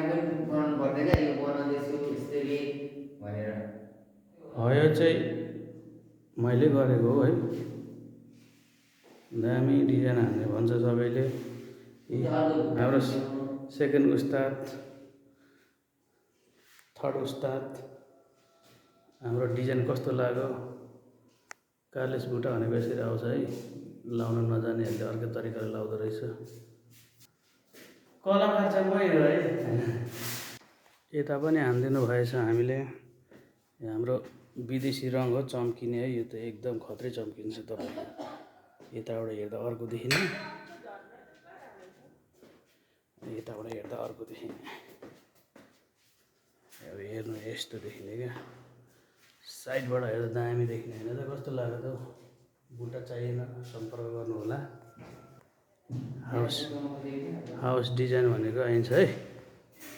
पनि बनाउनु पर्दैन, यो बनाउँदैछु यसरी भनेर। यो चाहिँ मैले गरेको हो है। दामी डिजाइन हान्ने भन्छ सबैले। हाम्रो सेकेन्ड उस्ताद, थर्ड उस्ताद, हाम्रो डिजाइन कस्तो लाग्यो? कार्लेस बुट्टा भनेको यसरी आउँछ है। लाउन नजानेहरूले अर्कै तरिकाले लाउँदो रहेछ। कलाकार चाहिँ मै हो है। यता पनि हानिदिनु भएछ हामीले। यो हाम्रो विदेशी रङ हो, चम्किने है। यो त एकदम खत्रै चम्किन्छ तपाईँको। यताबाट हेर्दा अर्को देखिने, यताबाट हेर्दा अर्को देखिने। अब हेर्नु यस्तो देखिने क्या। साइडबाट हेर्दा दामी देखिने होइन त? कस्तो लाग्यो त? बुट्टा चाहिएन सम्पर्क गर्नु होला। हाउस डिजाइन भनेको आइन्छ है।